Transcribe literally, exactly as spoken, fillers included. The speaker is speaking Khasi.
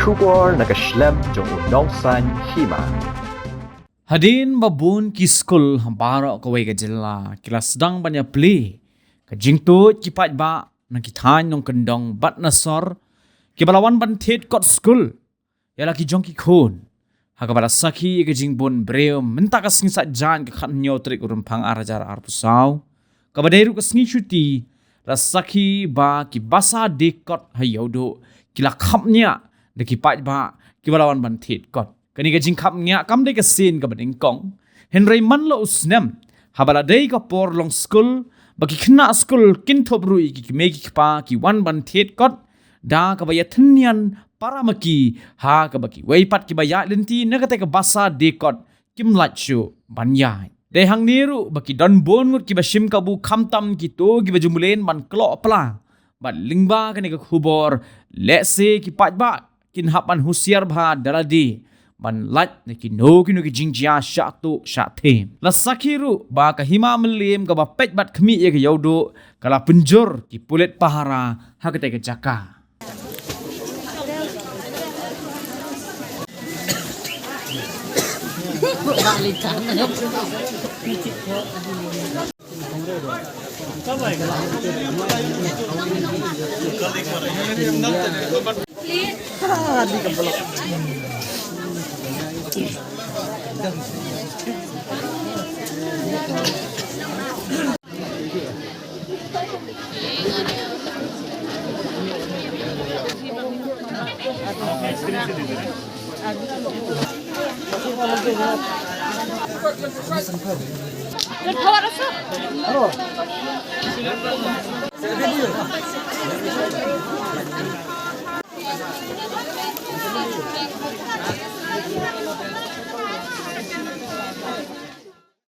Khubor na ka shlem jong u Nongsaiñ Hima. Hadien ba bun ki skul ha baroh kawei ka jylla ki la sdang ban ïa plie ka jingtuid ki paidbah na ki thaiñ nongkyndong bad na sor kiba la wan ban thied kot skul ïa la ki jong ki khun, ha kaba la sakhi ïa ka jingbun briew mynta ka sngi Saitjaiñ ka khathynñiew tarik u Rymphang ar hajar arphew saw, kaba dei ruh ka sngi shuti, la sakhi ba ki basa die kot ha Ïewduh ki la khapngiah da ki paidbah kiba la wan ban thied kot. Kane ka jingkhapngiah kam dei ka sien kaba nyngkong, hynrei man la u snem, haba la dei ka por long skul, ba ki khynnah skul kynthup ruh ïa ki kmie ki kpa ki wan ban thied kot da kaba ïa thynnian para ma ki, ha kaba kiwei pat kiba ïaid lynti na katei ka basa die kot kim lait shuh ban ïaid. Dei hangne ruh ba ki don bun ngut kiba shim kabu, khamtam kito kiba ju mlien ban kloh pla. Bad lyngba kane ka khubor, lehse ki paidbah kin hap ban husiar bha da lade ban lait na kino kino ki jingjia shah tuh shah them. La sakhi ruh ba ka hima mylliem kaba peit bad khmih ïa ka Ïewduh ka la pynjur ki pulit pahara ha katei ka jaka.